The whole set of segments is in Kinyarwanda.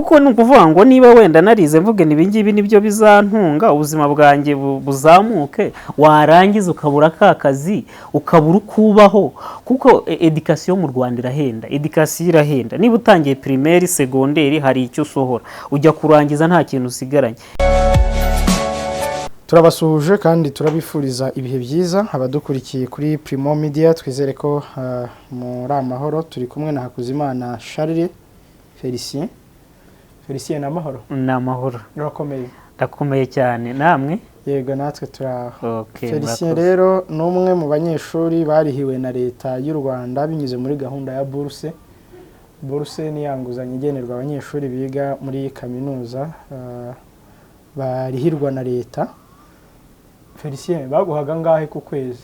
Kuko ni ukuvuga ngo niba wenda narize mvuge ni ibingibi nibyo bizantunga ubuzima bwanjye buzamuke, warangiza ukabura ka kazi, ukabura uko ubaho. Kuko éducation mu Rwanda irahenda, éducation irahenda. Niba utangiye primaire, secondaire, hari icyo usohora, ujya kurangiza nta kintu usigaranye. Turabasuhuje kandi turabifuriza ibihe byiza abadukurikiye kuri Primo Media. Twizere ko muri amahoro. Turi kumwe na Hakuzimana Charles Felicien. Felicien, ni amahoro? Ni amahoro. Urakomeye? Ndakomeye cyane, namwe? Yego, natwe turaho. Okay, Felicien murakoze. rero ni umwe mu banyeshuri barihiwe na Leta y'u Rwanda binyuze muri gahunda ya buruse. Buruse ni ya nguzanyo igenerwa abanyeshuri biga muri kaminuza, barihirwa na Leta. Felicien, baguhaga angahe ku kwezi?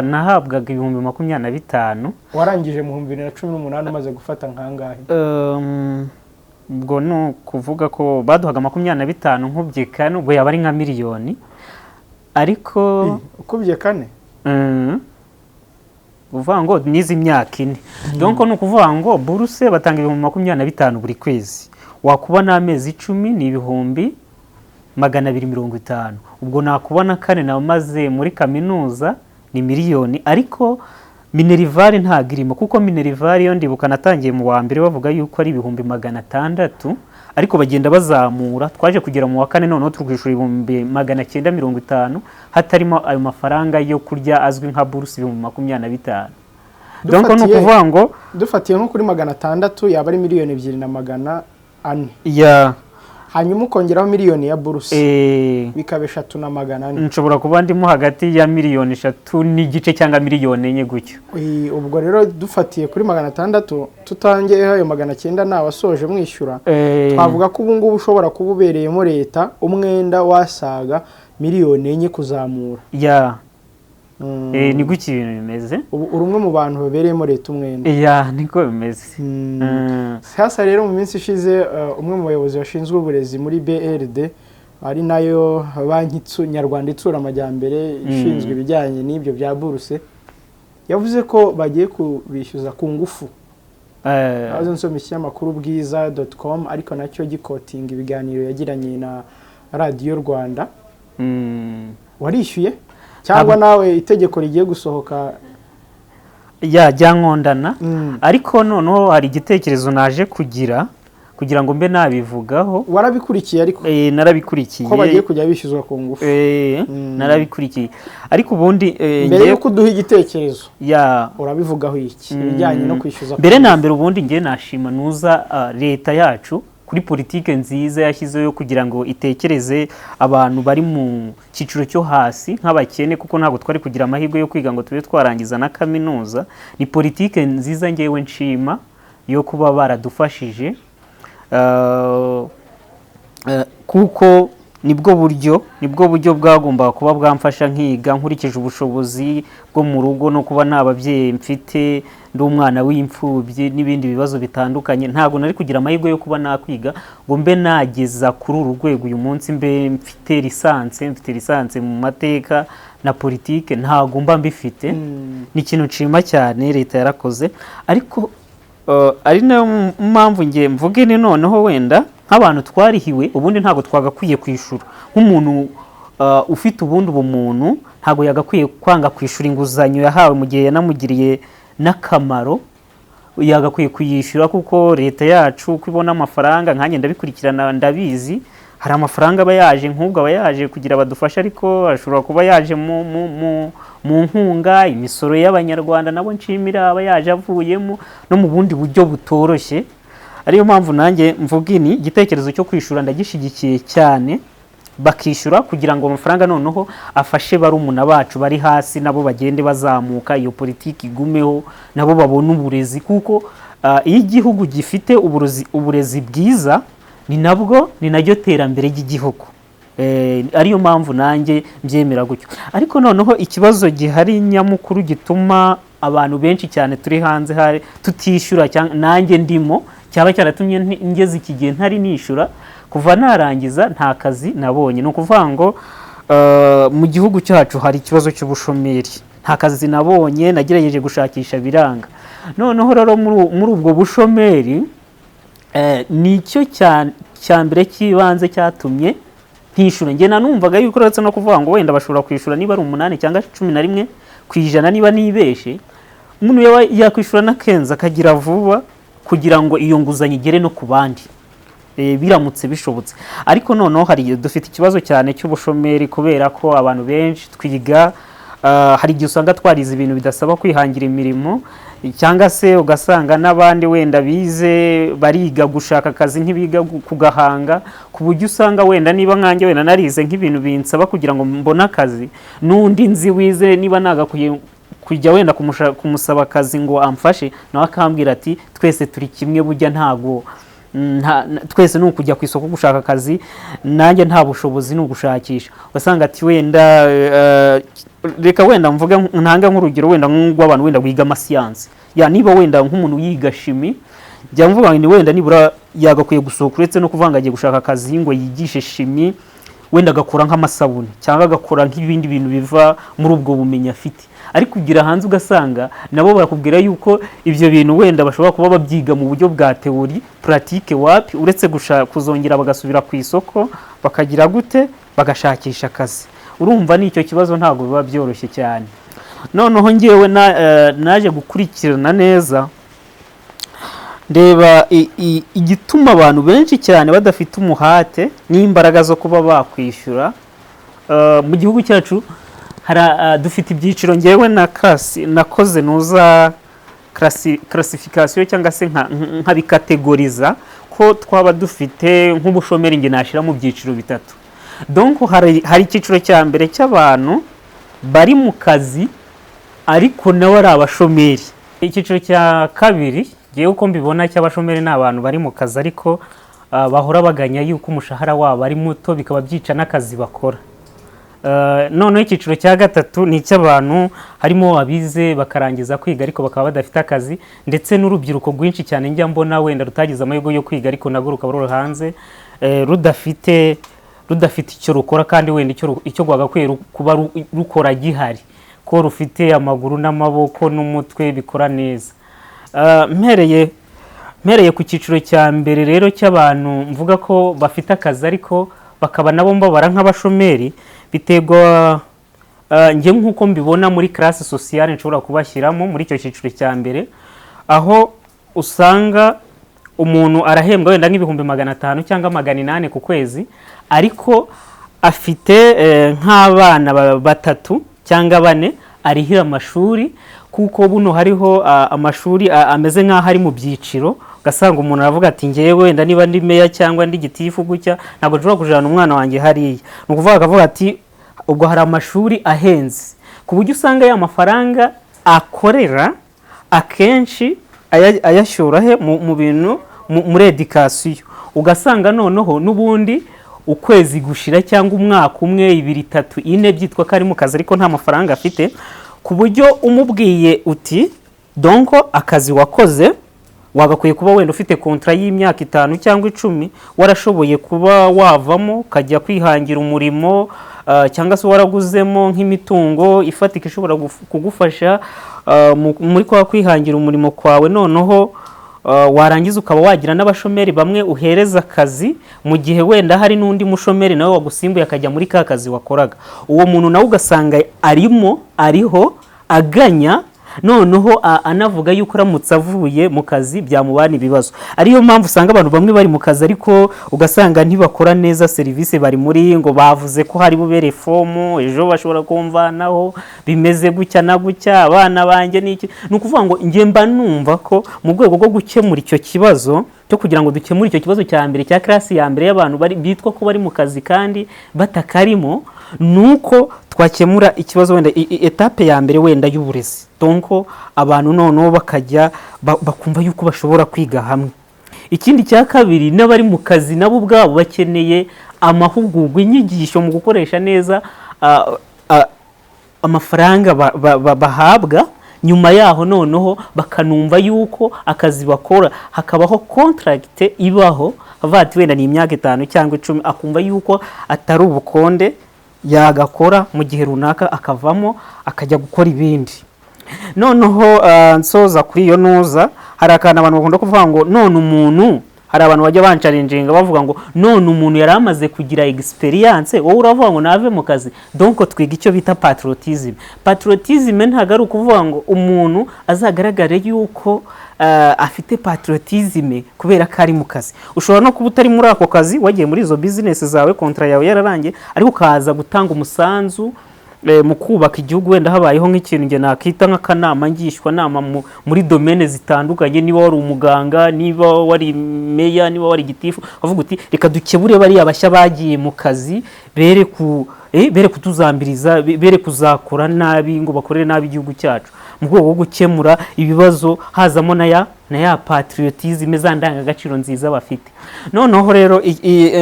Nahabwaga 25,000. Warangije mu 2018 umaze gufata nkangahe? Ubwo ni ukuvuga ko baduhaga 25, nkubye kane ubwo yaba ari nka miliyoni, ariko Ukubye kane? Uvuga ngo nize imyaka 4, donc ni ukuvuga ngo buruse batanga 25,000 buri kwezi, wakuba n'amezi 10 ni 250,000. Ubwo nakuba na kane namaze muri kaminuza ni miliyoni, ariko minerval ntabwo irimo, kuko minerval yo ndibuka natangiye mu wa mbere bavuga yuko ari 600,000, ariko bagenda bazamura. Twaje kugera mu wa kane noneho turi kwishyura 950,000, hatarimo ayo mafaranga yo kurya azwi nka buruse 25,000. Donc ni ukuvuga ngo Dufatiye nko kuri 600, yaba ari miliyoni 2 na 400. Ya. Hanyuma ukongeraho miliyoni ya buruse, bikaba 3 na 400. Nshobora kuba ndimo hagati ya miliyoni 3.5 cyangwa miliyoni 4 gutyo. Ubwo rero dufatiye kuri 600, tutangeyeho ayo 900 ntawasoje mwishyura, twavuga ko ubu ngubu ushobora kuba ubereyemo Leta umwenda wasaga miliyoni 4 kuzamura. Ya. Ni gutyo ibintu bimeze. Ubu uri umwe mu bantu babereyemo Leta umwenda. Ya, niko bimeze. Sasa rero mu minsi ishize umwe mu bayobozi bashinzwe uburezi muri BRD, ari nayo Banki Nyarwanda Itsura Amajyambere ishinzwe ibijyanye n'ibyo bya buruse, yavuze ko bagiye kubishyuza ku ngufu. Nahoze nsoma ikinyamakuru bwiza.com, ariko nacyo giquotinga ibiganiro yagiranye na Radiyo Rwanda. Warishyuye cyangwa nawe itegeko rigiye gusohoka? Ya, jyankondana. Ariko noneho hari igitekerezo naje kugira kugira ngo mbe nabivugaho. Warabikurikiye ariko? Narabikurikiye. Ko bagiye kujya bishyuzwa ku ngufu. Narabikurikiye, ariko ubundi Mbere y'uko uduha igitekerezo, ya. urabivugaho iki ibijyanye no kwishyuza ku Mbere na ngufu? mbere ubundi ngewe nashima nuza Leta yacu kuri politike nziza yashyizeho yo kugira ngo itekereze abantu bari mu cyiciro cyo hasi nk'abakene, kuko ntabwo twari kugira amahirwe yo kwiga ngo tube twarangiza na kaminuza. Ni politike nziza ngewe nshima yo kuba baradufashije, kuko nibwo buryo bwagombaga kuba bwamfasha nkiga nkurikije ubushobozi bwo mu rugo no kuba nta babyeyi mfite, ndi umwana w'imfubyi n'ibindi bibazo bitandukanye. Ntabwo nari kugira amahirwe yo kuba nakwiga ngo mbe nageza kuri uru rwego uyu munsi, mbe mfite licence, mfite licence mu mateka na politike, ntabwo mba mbifite. Ni ikintu nshima cyane, Leta yarakoze. Ariko ari nayo mpamvu nge mvuge ni noneho wenda nk'abantu twarihiwe, ubundi ntabwo twagakwiye kwishyura. Nk'umuntu ufite ubundi ubumuntu ntabwo yagakwiye kwanga kwishyura inguzanyo yahawe mu gihe yanamugiriye n'akamaro. Yagakwiye kuyishyura, kuko Leta yacu uko ibona amafaranga, nkanjye ndabikurikirana ndabizi, hari amafaranga aba yaje, nk'ubwo aba yaje kugira badufashe, ariko ashobora kuba yaje mu nkunga, imisoro y'Abanyarwanda nabo nshimira, aba yaje avuyemo no mu bundi buryo butoroshye. Ariyo mpamvu nanjye mvuga ini igitekerezo cyo kwishyura ndagishyigikiye cyane, bakishyura kugira ngo amafaranga noneho afashe barumuna bacu bari hasi, nabo bagende bazamuka, iyo politiki igumeho, nabo babone uburezi. Kuko iyo igihugu gifite uburezi bwiza, ni nabwo ni naryo terambere ry'igihugu. Ariyo mpamvu nanjye mbyemera gutyo. Ariko noneho ikibazo gihari nyamukuru gituma abantu benshi cyane turi hanze hari tutishyura, cyangwa nanjye ndimo, cyaba cyaratumye ngeze iki gihe ntari nishyura, kuva narangiza nta kazi nabonye. Ni ukuvuga ngo mu gihugu cyacu hari ikibazo cy'ubushomeri, nta kazi nabonye, nagerageje gushakisha biranga. Noneho rero muri ubwo bushomeri Nicyo cya mbere cy'ibanze cyatumye ntishyura. Njye nanumvaga yuko uretse no kuvuga ngo wenda bashobora kwishyura niba ari 8 cyangwa 11% niba nibeshe, umuntu yaba yakwishyura na 15 akagira vuba kugira ngo iyo nguzanyo igere no ku bandi, biramutse bishobotse. Ariko noneho hari dufite ikibazo cyane cy'ubushomeri, kubera ko abantu benshi twiga, hari igihe usanga twarize ibintu bidasaba kwihangira imirimo, cyangwa se ugasanga n'abandi wenda bize bariga gushaka akazi, ntibiga kugahanga, ku buryo usanga wenda niba nkanjye wenda narize nk'ibintu binsaba kugira ngo mbone akazi, n'undi nzi wize niba nagakwiye kujya wenda kumusaba akazi ngo amfashe, nawe akambwira ati: "Twese turi kimwe, burya ntago twese ni ukujya ku isoko gushaka akazi, nanjye nta bushobozi, ni ugushakisha." Ugasanga ati wenda reka wenda mvuge, ntange nk'urugero wenda nk'urw'abantu wenda biga amasiyansi ya niba wenda nk'umuntu yiga chimie, jya mvuga ngo ni wenda nibura yagakwiye gusohoka, uretse no kuvuga ngo agiye gushaka akazi ngo yigishe chimie, wenda agakora nk'amasabune cyangwa agakora nk'ibindi bintu biva muri ubwo bumenyi afite. Ariko ugira hanze ugasanga nabo barakubwira yuko ibyo bintu wenda bashobora kuba babyiga mu buryo bwa théorie, pratique wapi, uretse kuzongera bagasubira ku isoko, bakagira gute, bagashakisha akazi. Urumva ni icyo kibazo, ntabwo biba byoroshye cyane. Noneho ngewe naje gukurikirana neza, ndeba igituma abantu benshi cyane badafite umuhate n'imbaraga zo kuba bakwishyura. Mu gihugu cyacu hari dufite ibyiciro. Ngewe na nakoze nuza classification cyangwa se nkabikategoriza ko twaba dufite nk'ubushomeri nge nashyira mu byiciro bitatu. Donc hari icyiciro cya mbere cy'abantu bari mu kazi ariko nabo ari abashomeri. Icyiciro cya kabiri, ngewe uko mbibona, cy'abashomeri ni abantu bari mu kazi ariko bahora baganya yuko umushahara wabo ari muto, bikaba byica n'akazi bakora. Noneho icyiciro cya gatatu ni icy'abantu harimo abize bakarangiza kwiga ariko bakaba badafite akazi, ndetse n'urubyiruko rwinshi cyane njya mbona wenda rutagize amahirwe yo kwiga ariko narwo rukaba ruri hanze, rudafite icyo rukora, kandi wenda icyo rwagakwiye kuba rukora gihari, ko rufite amaguru n'amaboko n'umutwe bikora neza. Mpereye ku cyiciro cya mbere rero cy'abantu mvuga ko bafite akazi ariko bakaba nabo mbabara nk'abashomeri, biterwa njye nk'uko mbibona muri classe sociale nshobora kubashyiramo muri icyo cyiciro cya mbere, aho usanga umuntu arahembwa wenda nk'ibihumbi 500 cyangwa 800 ku kwezi, ariko afite nk'abana batatu cyangwa bane arihira amashuri, kuko buno hariho amashuri ameze nk'aho ari mu byiciro. Ugasanga umuntu aravuga ati: "Ngewe wenda niba ndi meya cyangwa ndi gitifu gutya, ntabwo nshobora kujyana umwana wanjye hariya." Ni ukuvuga akavuga ati ubwo hari amashuri ahenze, ku buryo usanga ya mafaranga akorera akenshi ayashyura he mu bintu muri éducation. Ugasanga noneho n'ubundi ukwezi gushira cyangwa umwaka umwe, 2, 3, 4, byitwa ko ari mu kazi ariko nta mafaranga afite, ku buryo umubwiye uti: "Donc akazi wakoze wagakwiye kuba wenda ufite contrat y'imyaka 5 cyangwa 10, warashoboye kuba wavamo ukajya kwihangira umurimo, cyangwa se waraguzemo nk'imitungo ifatika ishobora kugufasha muri kwa kwihangira umurimo kwawe, noneho warangiza ukaba wagira n'abashomeri bamwe uhereza akazi, mu gihe wenda hari n'undi mushomeri nawe wagusimbuye akajya muri ka kazi wakoraga." Uwo muntu nawe ugasanga arimo ariho aganya, noneho anavuga yuko aramutse avuye mu kazi byamubana ibibazo. Ariyo mpamvu usanga abantu bamwe bari mu kazi ariko ugasanga ntibakora neza serivisi bari muri, ngo bavuze ko hari bube réforme ejo, bashobora kumvanaho, bimeze gutya na gutya, abana banjye n'iki. Ni ukuvuga ngo njye mba numva ko mu rwego rwo gukemura icyo kibazo cyo kugira ngo dukemure icyo kibazo cya mbere cya classe ya mbere y'abantu bari bitwa ko bari mu kazi kandi batakarimo, nuko twakemura ikibazo wenda étape ya mbere wenda y'uburezi. Donc abantu noneho bakajya bakumva yuko bashobora kwiga hamwe. Ikindi cya kabiri, n'abari mu kazi nabo ubwabo bakeneye amahugurwa, inyigisho mu gukoresha neza amafaranga bahabwa. Nyuma yaho noneho bakanumva yuko akazi bakora hakabaho contract ibaho, avuga ati wenda ni imyaka 5 cyangwa 10, akumva yuko atari ubukonde, yagakora mu gihe runaka akavamo akajya gukora ibindi. Noneho nsoza kuri iyo nuza, hari akantu abantu bakunda kuvuga ngo none umuntu, Hari abantu bajya banchallenginga bavuga ngo none umuntu yari amaze kugira experience, wowe uravuga ngo nave mu kazi. Donc twiga icyo bita patriotism. Patriotism ntabwo ari ukuvuga ngo umuntu azagaragare yuko afite patriotism kubera ko ari mu kazi. Ushobora no kuba utari muri ako kazi, wagiye muri izo business zawe, contrat yawe yararangiye, ariko ukaza gutanga umusanzu mu kubaka igihugu. Wenda habayeho nk'ikintu njye nakita nk'akanama ngishwanama muri domaine zitandukanye, niba wari umuganga, niba wari meya, niba wari gitifu, bavuga uti reka dukebure bariya bashya bagiye mu kazi, bere kutuzambiriza, bere kuzakora nabi ngo bakorere nabi igihugu cyacu, mu rwego rwo gukemura ibibazo, hazamo na ya patriotism, za ndangagaciro nziza bafite. Noneho rero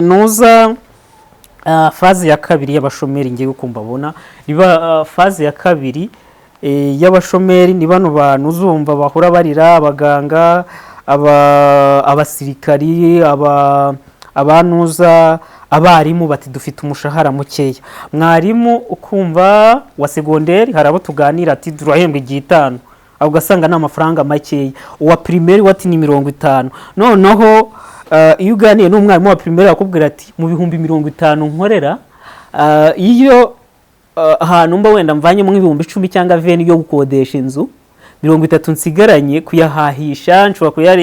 nuza phase ya kabiri y'abashomeri, ngiye uko mbabona niba phase ya kabiri y'abashomeri ni bano bantu uzumva bahora barira: abaganga, abasirikari, abanuza, abarimu, bati dufite umushahara mukeya. Mwarimu ukumva wa segonderi, hari abo tuganira, ati turahembwa 5,000, aho ugasanga ni amafaranga makeya. Uwa primaire we ati ni 50. Noneho iyo uganiye n'umwarimu wa primaire, akubwira ati mu 50,000 nkorera, iyo ahantu mba wenda mvanyemo nk'ibihumbi 10 cyangwa 20 yo gukodesha inzu, 30 nsigaranye kuyahahisha, nshobora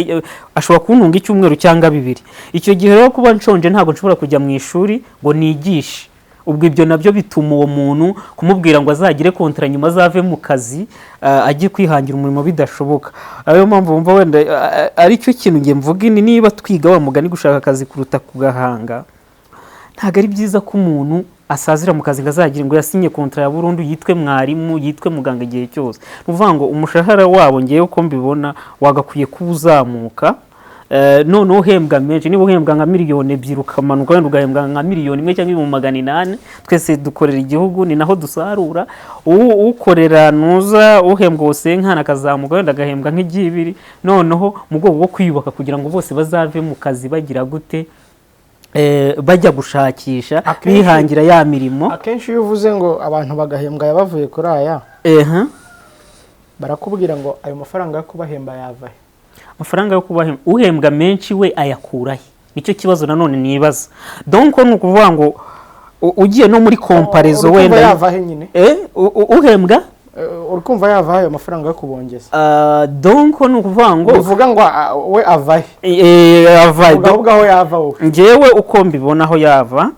ashobora kuntunga icyumweru cyangwa 2. Icyo gihe rero kuba nshonje, ntabwo nshobora kujya mu ishuri ngo nigishe. Ubwo ibyo nabyo bituma uwo muntu kumubwira ngo azagire contrat, nyuma azave mu kazi ajye kwihangira umurimo, bidashoboka. Ariyo mpamvu wumva wenda aricyo kintu nge mvuga ni niba twiga wa mugani gushaka akazi kuruta kugahanga, ntabwo ari byiza ko umuntu asazira mu kazi ngo azagire ngo yasinye contrat ya burundu, yitwe mwarimu, yitwe muganga igihe cyose. Ni ukuvuga ngo umushahara wabo, ngewe uko mbibona, wagakwiye kuba uzamuka. Noneho uhembwa menshi, niba uhembwa nka miliyoni 2, ukamanuka wenda ugahembwa nka miliyoni 1 cyangwa 800,000. Twese dukorera igihugu, ni naho dusarura. Ukorera nuza uhembwa wosenkana akazamuka wenda agahembwa nk'igibiri, noneho mu rwego rwo kwiyubaka, kugira ngo bose bazave mu kazi bagira gute, bajya gushakisha, bihangira ya mirimo. Akenshi iyo uvuze ngo abantu bagahembwa bavuye kuri aya, barakubwira ngo ayo mafaranga yo kubahemba yava he? Amafaranga yo kubahemba, uhembwa menshi we ayakura he? Nicyo kibazo nanone nibaza. Donc ni ukuvuga ngo ugiye no muri comparaison Uri kumva wenda yava he nyine? Uhembwa Uri kumva yava he ayo mafaranga yo kubongeza? Donc ni ukuvuga ngo bivuga ngo we ava he? Ava he? Vuga ahubwo aho yava wowe. Njyewe uko mbibona aho yava,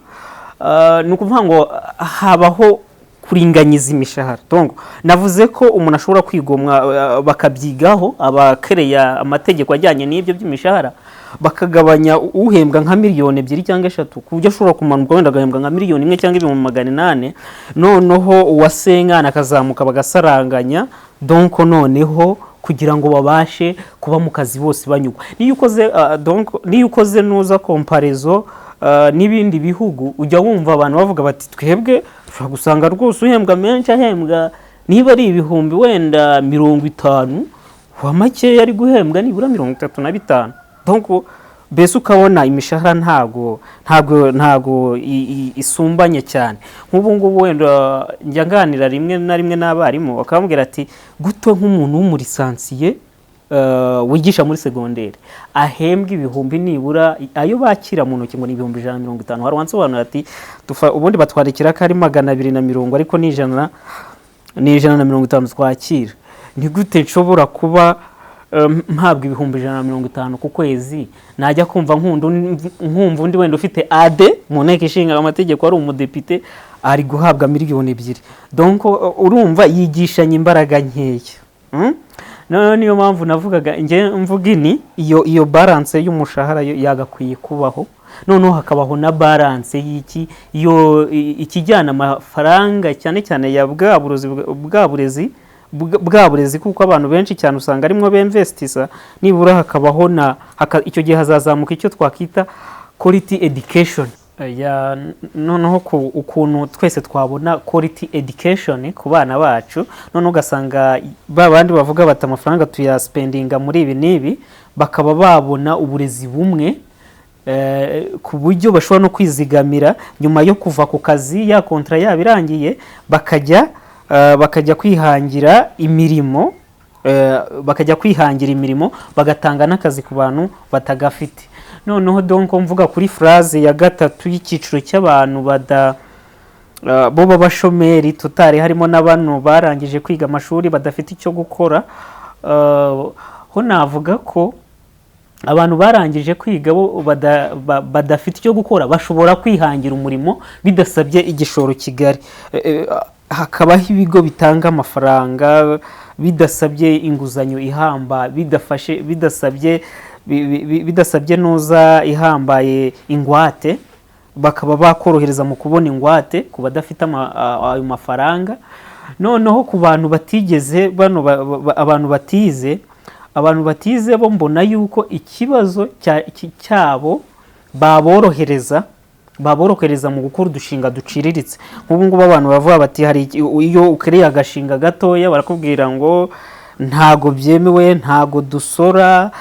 ni ukuvuga ngo habaho kuringanyiza imishahara. Donc navuze ko umuntu ashobora kwigomwa, bakabyigaho abakereya amategeko ajyanye n'ibyo by'imishahara, bakagabanya uhembwa nka miliyoni 2 cyangwa 3, ku buryo ashobora kumanuka wenda agahembwa nka miliyoni 1 cyangwa 800,000, noneho uwasenkana akazamuka, bagasaranganya. Donc noneho kugira ngo babashe kuba mu kazi bose banyurwa. Niyo ukoze donc niyo ukoze nuza comparaison n'ibindi bihugu, ujya wumva abantu bavuga bati twebwe ushobora gusanga rwose uhembwa menshi ahembwa niba ari ibihumbi wenda 50, wa makeya ari guhembwa nibura 35. Donc mbese ukabona imishahara ntago isumbanye cyane. Nk'ubu ngubu wenda njya nganira rimwe na rimwe n'abarimu, bakambwira ati guto nk'umuntu w'umulicencié wigisha muri segonderi ahembwa ibihumbi nibura, ayo bakira mu ntoki ngo ni 150,000. Hari uwansobanurira ati ubundi batwandikira ko ari 220, ariko ni 150 twakira. Ni gute nshobora kuba mpabwa 150,000 ku kwezi, najya kumva nkumva undi wenda ufite ade mu nteko ishinga amategeko, ari umudepite, ari guhabwa miliyoni 2? Donc urumva yigishanya imbaraga nkeya. Noneho niyo mpamvu navugaga njye mvuga ini iyo balance y'umushahara yo yagakwiye kubaho, noneho hakabaho na balance y'iki iyo ikijyana amafaranga cyane cyane ya bwa burozi bwa burezi, kuko abantu benshi cyane usanga arimwo bemvestisa. Nibura hakabaho na icyo gihe hazazamuka icyo twakita quality education. Ya, noneho ukuntu twese twabona quality education ku bana bacu, noneho ugasanga ba bandi bavuga bati amafaranga tuyaspendinga muri ibi n'ibi, bakaba babona uburezi bumwe, ku buryo bashobora no kwizigamira nyuma yo kuva ku kazi, ya contrat yabo irangiye, bakajya kwihangira imirimo. Bakajya kwihangira imirimo, bagatanga n'akazi ku bantu batagafite. Noneho donc mvuga kuri phase ya gatatu y'icyiciro cy'abantu bada bo b'abashomeri tutari, harimo na bano barangije kwiga amashuri badafite icyo gukora, ho navuga ko abantu barangije kwiga bo badafite icyo gukora bashobora kwihangira umurimo bidasabye igishoro kigari. Hakabaho ibigo bitanga amafaranga bidasabye inguzanyo ihamba, bidafashe, bidasabye nuza ihambaye, ingwate, bakaba bakorohereza mu kubona ingwate ku badafite ayo mafaranga. Noneho ku bantu batigeze bano abantu batize, bo mbona yuko ikibazo cyabo baborohereza mu gukora udushinga duciriritse. Nk'ubu ngubu abantu bavuga bati hari iyo ukereye agashinga gatoya barakubwira ngo ntago byemewe, ntago dusora,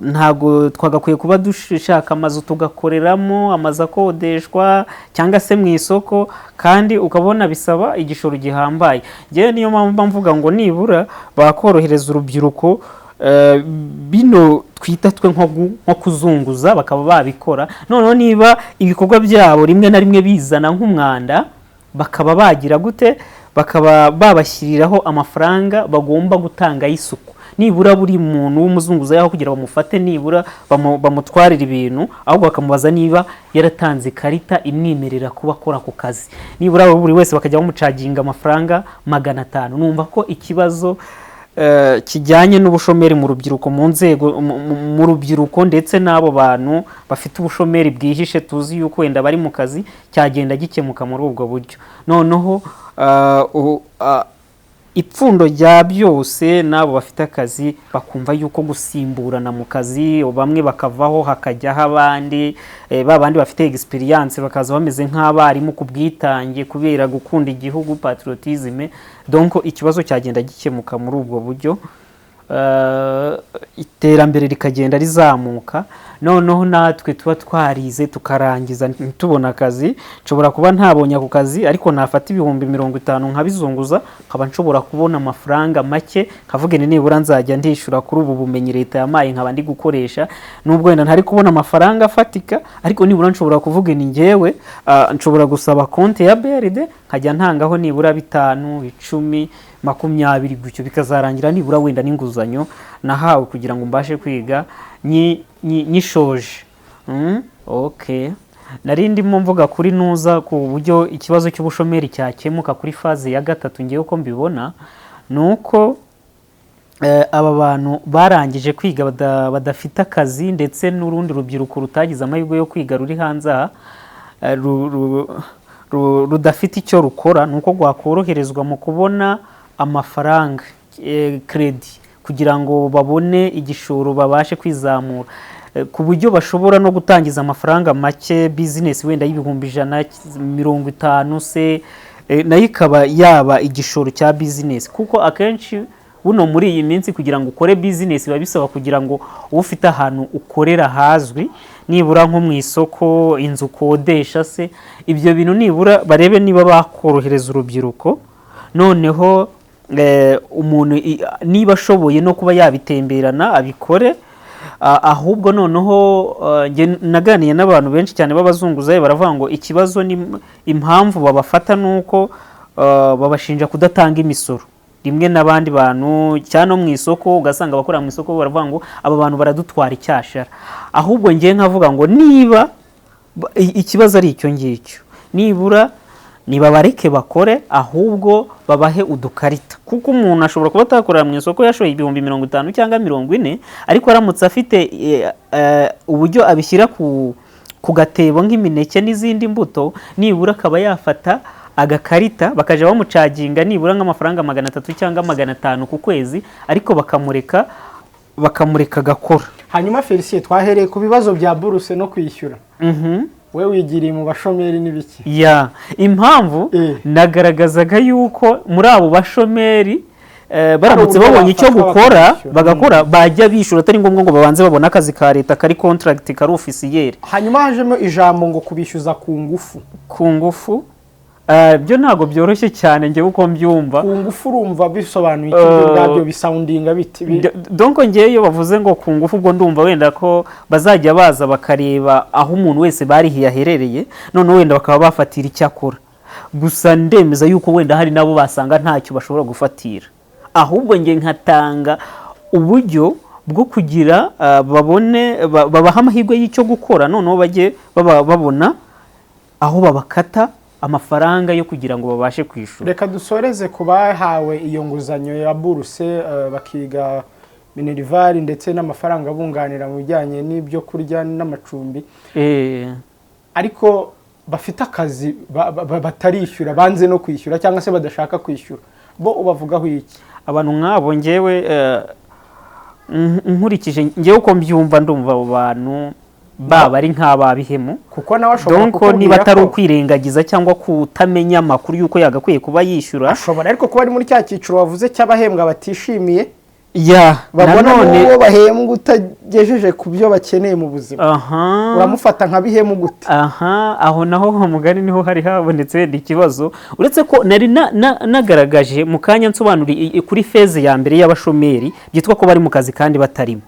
ntago twagakwiye kuba dushaka amazu tugakoreramo, amazu akodeshwa cyangwa se mu isoko, kandi ukabona bisaba igishoro gihambaye. Njyewe niyo mpamvu mba mvuga ngo nibura bakorohereza urubyiruko, bino twita twe nko kuzunguza, bakaba babikora. Noneho niba ibikorwa byabo rimwe na rimwe bizana nk'umwanda, bakaba bagira gute, bakaba babashyiriraho amafaranga bagomba gutanga y'isuku. Nibura buri muntu w'umuzunguzayi, aho kugira bamufate nibura bamutwarire ibintu, ahubwo bakamubaza niba yaratanze ikarita imwemerera kuba akora ako kazi, nibura buri wese bakajya bamucaginga amafaranga 500. Numva ko ikibazo kijyanye n'ubushomeri mu rubyiruko, mu nzego mu rubyiruko ndetse n'abo bantu bafite ubushomeri bwihishe tuzi yuko wenda bari mu kazi, cyagenda gikemuka muri ubwo buryo. Noneho ipfundo rya byose, n'abo bafite akazi bakumva yuko gusimburana mu kazi, bamwe bakavaho hakajyaho abandi, ba bandi bafite experience bakaza bameze nk'abarimu ku bwitange kubera gukunda igihugu, patriotisme. Donc ikibazo cyagenda gikemuka muri ubwo buryo, iterambere rikagenda rizamuka. Noneho natwe tuba twarize tukarangiza ntitubone akazi, nshobora kuba ntabonye ako kazi, ariko nafata 50,000 nkabizunguza, nkaba nshobora kubona amafaranga make, nkavuga nti nibura nzajya ndishyura kuri ubu bumenyi leta yampaye nkaba ndi gukoresha, nubwo wenda ntari kubona amafaranga afatika, ariko nibura nshobora kuvuga ni njyewe nshobora gusaba konti ya BRD nkajya ntangaho nibura 5, 10, 20 gutyo, bikazarangira nibura wenda n'inguzanyo nahawe kugira ngo mbashe kwiga nyishoje. Okay. Nari ndimo mvuga kuri nuza ku buryo ikibazo cy'ubushomeri cyakemuka kuri phase ya gatatu. Ngewe uko mbibona ni uko aba bantu barangije kwiga badafite akazi, ndetse n'urundi rubyiruko rutagize amahirwe yo kwiga ruri hanze aha, rudafite icyo rukora, ni uko rwakoroherezwa mu kubona amafaranga, crédit, kugira ngo babone igishoro babashe kwizamura, ku buryo bashobora no gutangiza amafaranga make business wenda y'150,000 se, nayo ikaba yaba igishoro cya business. Kuko akenshi buno muri iyi minsi kugira ngo ukore business biba bisaba kugira ngo ube ufite ahantu ukorera hazwi, nibura nko mu isoko, inzu ukodesha se. Ibyo bintu nibura barebe niba bakorohereza urubyiruko. Noneho umuntu niba ashoboye no kuba yabitemberana abikore. Ahubwo noneho njye naganiye n'abantu benshi cyane b'abazunguzayi, baravuga ngo ikibazo ni impamvu babafata ni uko babashinja kudatanga imisoro rimwe n'abandi bantu cyane no mu isoko, ugasanga abakora mu isoko baravuga ngo aba bantu baradutwara icyashara. Ahubwo njye nkavuga ngo niba ikibazo ari icyo ngicyo, nibura nibabareke bakore, ahubwo babahe udukarita, kuko umuntu ashobora kuba atakorera mu isoko yashoye 50,000 cyangwa 40, ariko aramutse afite uburyo abishyira ku gatebo nk'imineke n'izindi mbuto, nibura akaba yafata agakarita bakajya bamucaginga nibura nk'amafaranga 300 cyangwa 500 ku kwezi, ariko bakamureka agakora. Hanyuma Felicien, twahereye ku bibazo bya buruse no kwishyura. We wigiriye mu bashomeri n'ibiki? Ya, impamvu nagaragazaga yuko muri abo bashomeri baramutse uburyo babonye icyo bafatwa gukora bakishyura. Bagakora, bajya bishyura, atari ngombwa ngo babanze babone akazi ka leta kari contract, kari officiel. Hanyuma hajemo ijambo ngo kubishyuza ku ngufu. Ku ngufu. Byo ntabwo byoroshye cyane, njyewe uko mbyumva. Ku ngufu, urumva bisobanuye iki? Ibyo ubwabyo bisoundinga biti Donc ngewe iyo bavuze ngo ku ngufu, ubwo ndumva wenda ko bazajya baza bakareba aho umuntu wese barihiye aherereye, noneho wenda bakaba bafatira icyo akora. Gusa ndemeza yuko wenda hari n'abo basanga ntacyo bashobora gufatira, ahubwo nge nkatanga uburyo bwo kugira babone babahe amahirwe y'icyo gukora, noneho bajye babona aho babakata amafaranga yo kugira ngo babashe kwishyura. Reka dusoreze ku bahawe iyo nguzanyo ya buruse, bakiga minerval ndetse n'amafaranga abunganira mu bijyanye n'ibyo kurya n'amacumbi, ariko bafite akazi batarishyura, banze no kwishyura cyangwa se badashaka kwishyura, bo ubavugaho iki? Abantu nk'abo, ngewe nkurikije ngewe uko mbyumva, ndumva abo bantu baba ari nk'ababihemu. Kuko nawe ashobora Donc kukubwira niba atari ko ukwirengagiza cyangwa kutamenya amakuru y'uko yagakwiye kuba yishyura. Ashobora ariko kuba ari muri cya cyiciro wavuze cy'abahembwa batishimiye, ya babona nanone n'uwo bahembwa utagejeje ku byo bakeneye mu buzima. Uramufata nka bihemu gute? Aha, aho naho mugani niho hari habonetse wenda ikibazo, uretse ko nari nagaragaje mu kanya nsobanuriye kuri phase ya mbere y'abashomeri byitwa ko bari mu kazi kandi batarimo.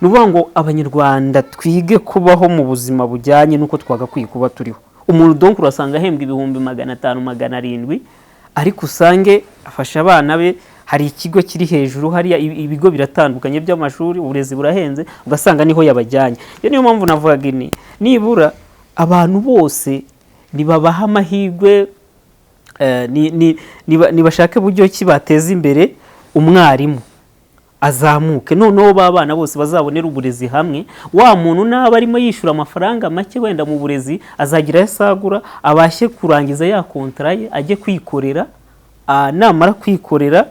Ni ukuvuga ngo Abanyarwanda twige kubaho mu buzima bujyanye n'uko twagakwiye kuba turiho. Umuntu donc urasanga ahembwa 500,000, 700,000, ariko usange afasha abana be. Hari ikigo kiri hejuru hariya, ibigo biratandukanye by'amashuri, uburezi burahenze, ugasanga niho yabajyanye. Iyo niyo mpamvu navugaga ini nibura abantu bose nibabaha amahirwe, nibashake uburyo ki bateza imbere umwarimu azamuke, noneho ba bana bose bazabonera uburezi hamwe. Wa muntu naba arimo yishyura amafaranga make wenda mu burezi, azagira ayo asagura, abashe kurangiza ya contrat ye, ajye kwikorera. Namara kwikorera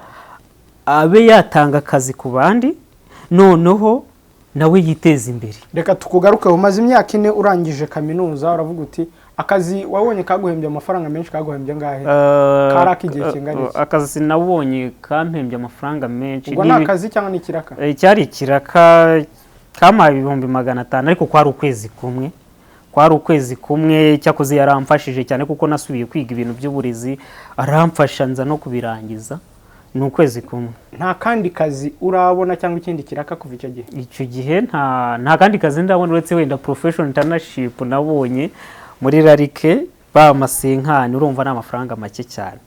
abe yatanga akazi ku bandi, noneho nawe yiteze imbere. Reka tukugaruke. Umaze imyaka 4 urangije kaminuza, uravuga uti akazi wabonye kaguhembye amafaranga menshi, kaguhembye angahe? Kari ak'igihe kingana iki? Akazi nabonye kampembye amafaranga menshi Ubwo ni akazi cyangwa ni ikiraka? Cyari ikiraka, kampaye 500,000, ariko kwari ukwezi kumwe, kwari ukwezi kumwe. Cyakoze yaramfashije cyane kuko nasubiye kwiga ibintu by'uburezi, aramfasha nza no kubirangiza. Ni ukwezi kumwe. Nta kandi kazi urabona cyangwa ikindi kiraka kuva icyo gihe? Icyo gihe nta kandi kazi ndabona, uretse wenda profession internship nabonye muri rarike bamasenkani. Urumva ni amafaranga make cyane.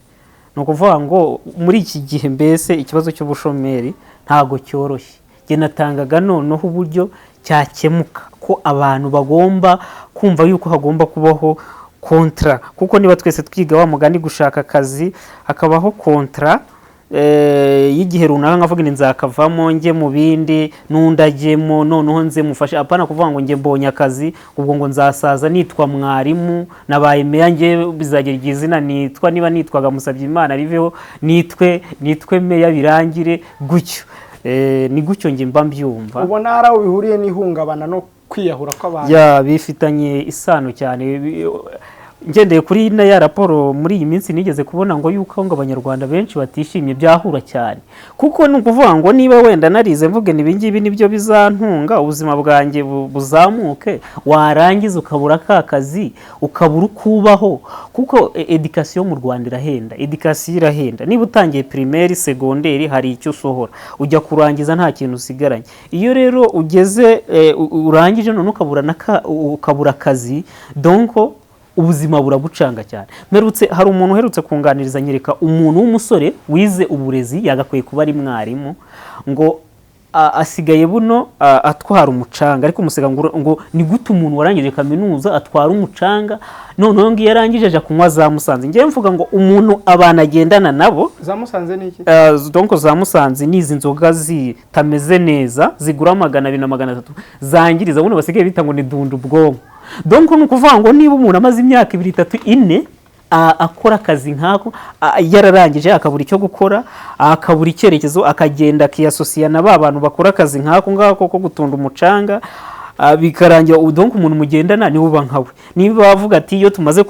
Ni ukuvuga ngo muri iki gihe mbese ikibazo cy'ubushomeri ntago cyoroshye. Njye natangaga noneho uburyo cyakemuka, ko abantu bagomba kumva yuko hagomba kubaho contrat, kuko niba twese twiga wa mugani gushaka akazi, hakabaho contrat y'igihe runaka, nkavuga ni nzakavamo njye mu bindi, n'undi ajyemo, noneho nze mufashe. Apana kuvuga ngo njye mbonye akazi, ubwo ngo nzasaza nitwa mwarimu, nabaye meya, njye bizagera igihe izina nitwa, niba nitwaga Musabyimana, riveho nitwe meya, birangire gutyo. Ni gutyo njye mba mbyumva. Ubona hari aho bihuriye n'ihungabana no kwiyahura kw'abantu? Ya, bifitanye isano cyane. Ngendeye kuri na ya raporo muri iyi minsi nigeze kubona ngo yuko ngo Abanyarwanda benshi batishimye, byahura cyane, kuko ni ukuvuga ngo niba wenda narize mvuge ni ibingibi nibyo bizantunga, ubuzima bwanjye buzamuke, warangiza ukabura ka kazi, ukabura uko ubaho, kuko éducation mu Rwanda irahenda, éducation irahenda. Niba utangiye primaire, secondaire, hari icyo usohora, ujya kurangiza nta kintu usigaranye. Iyo rero ugeze urangije none ukabura akazi, donc ubuzima buragucanga cyane. Mperutse, hari umuntu uherutse kunganiriza, nyereka umuntu w'umusore wize uburezi, yagakwiye kuba ari mwarimu, ngo asigaye buno atwara umucanga. Ariko umusega ngo ni gute umuntu warangije kaminuza atwara umucanga? Noneho ngo iyo arangije aja kunywa za Musanze. Ngewe mvuga ngo umuntu abantu agendana nabo. Za Musanze ni iki? Donc za Musanze ni izi nzoga zitameze neza, zigura 200 na 300, zangiriza, buno basigaye bita ngo ni dunda ubwonko. Donc ni ukuvuga ngo niba umuntu amaze imyaka 2, 3, 4 akora akazi nk'ako, yararangije akabura icyo gukora, akabura icyerekezo, akagenda akiyasosiya na ba bantu bakora akazi nk'ako ngako ko gutunda umucanga. Bikarangira donc umuntu mugendana niwe uba nkawe. Niba bavuga ati iyo tumaze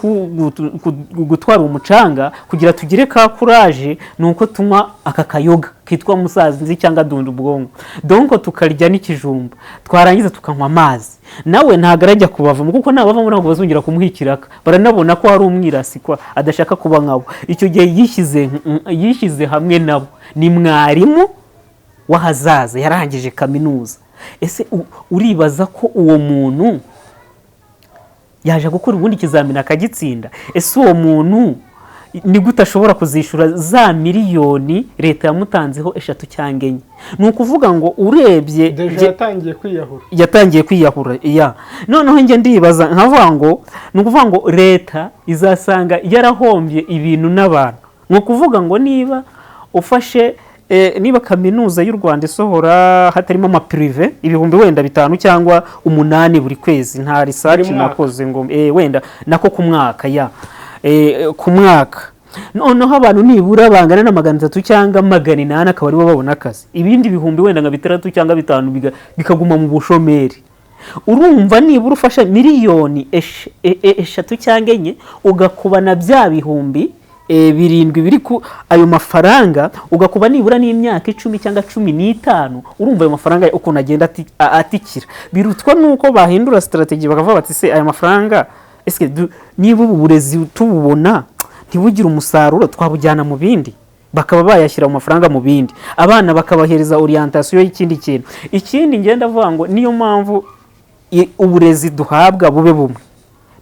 gutwara umucanga kugira tugire ka courage, ni uko tunywa aka kayoga kitwa Musazi cyangwa Dunda Ubwonko, donc tukarya n'ikijumba, twarangiza tukanywa amazi, nawe ntabwo arajya kubavamo, kuko nabavamo ntabwo bazongera kumuha ikiraka. Baranabona ko hari umwirasi, kwa adashaka kuba nkabo. Icyo gihe yishyize hamwe nabo. Ni mwarimu w'ahazaza, yarangije kaminuza. Ese uribaza ko uwo muntu yaje gukora ubundi ikizamini akagitsinda? Ese uwo muntu ni gute ashobora kuzishyura za miliyoni leta yamutanzeho 3 cyangwa 4? Ni ukuvuga ngo urebye Déjà yatangiye kwiyahura. Yatangiye kwiyahura. Iya, noneho njye ndibaza nkavuga ngo ni ukuvuga ngo leta izasanga yarahombye ibintu n'abantu. Ni ukuvuga ngo niba ufashe niba Kaminuza y'u Rwanda isohora hatarimo ama privé ibihumbi wenda 5 cyangwa 8 buri kwezi, nta research Buri mwaka. nakoze ngo wenda nako ku mwaka, ya ku mwaka, noneho abantu nibura bangana na 300 cyangwa 800 akaba aribo babona akazi, ibindi bihumbi wenda nka 6 cyangwa 5 bikaguma mu bushomeri. Urumva nibura ufashe miliyoni 3 cyangwa 4, ugakuba na bya bihumbi 7 biri ku ayo mafaranga, ugakuba nibura n'imyaka 10 cyangwa 15, urumva ayo mafaranga ukuntu agenda atikira. Birutwa nuko bahindura strategy, bakavuga bati: "Se aya mafaranga ese niba ubu burezi tububona ntibugire umusaruro, twabujyana mu bindi?" Bakaba bayashyira mu mafaranga mu bindi, abana bakabahereza orientation y'ikindi kintu. Ikindi ngenda avuga ngo niyo mpamvu uburezi duhabwa bube bumwe.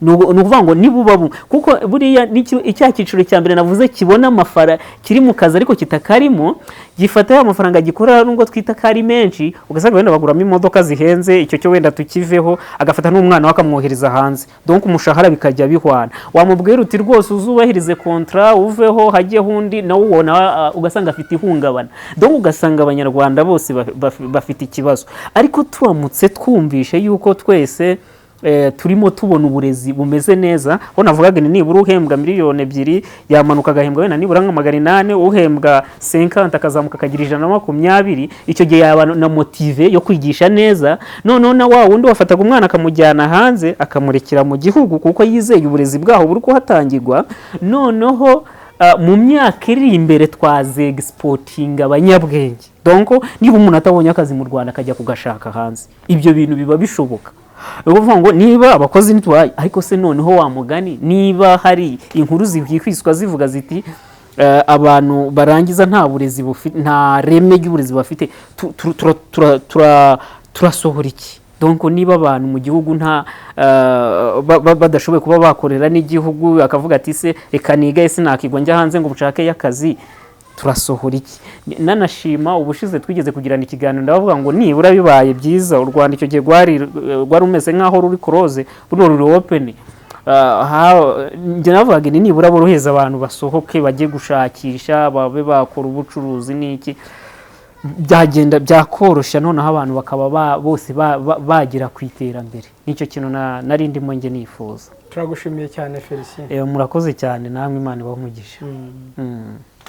Ni ukuvuga ngo nibuba bumwe, kuko buriya icya cyiciro cya mbere navuze kibona amafaranga, kiri mu kazi ariko kitakarimo, gifata ya mafaranga gikorera, nubwo twita ko ari menshi, ugasanga wenda baguramo imodoka zihenze, icyo cyo wenda tukiveho, agafata n'umwana we akamwohereza hanze, donc umushahara bikajya bihwana. Wamubwira uti: "Rwose uzubahirize contrat, uveho hajyeho undi", nawe ubona ugasanga afite ihungabana. Donc ugasanga Abanyarwanda bose bafite ikibazo. Ariko turamutse twumvishe yuko twese turimo tubona uburezi bumeze neza, ho navugaga ni nibura uhembwa miliyoni 2 yamanuka agahembwa wenda nibura nka 800, uhembwa 50 akazamuka akagira 120, icyo gihe yaba na motivé yo kwigisha neza. Noneho na wa wundi wafataga umwana akamujyana hanze akamurekera mu gihugu kuko yizeye uburezi bwaho buri kuhatangirwa, noneho mu myaka iri imbere twazexportinga abanyabwenge. Donc niba umuntu atabonye akazi mu Rwanda akajya kugashaka hanze, ibyo bintu biba bishoboka. Ni ukuvuga ngo niba abakozi ntitwaye, ariko se noneho wa mugani, niba hari inkuru zihwihwiswa zivuga ziti abantu barangiza nta burezi nta reme ry'uburezi bafite, turasohora iki? Donc niba abantu mu gihugu nta badashoboye kuba bakorera n'igihugu, akavuga ati: "Se reka nigaye, sinakigwa njya hanze ngo nshake y'akazi", turasohora iki? Nanashima ubushize twigeze kugirana ikiganiro, ndabavuga ngo nibura bibaye byiza u Rwanda icyo gihe rwari rumeze nk'aho ruri close, buno ruri open. Njye navugaga ni nibura borohereza abantu basohoke bajye gushakisha, babe bakora ubucuruzi n'iki, byagenda byakoroshya, noneho abantu bakaba bose bagera ku iterambere. Nicyo kintu nari ndimo njye nifuza. Turagushimiye cyane, Felicien. Murakoze cyane namwe, Imana ibahe umugisha.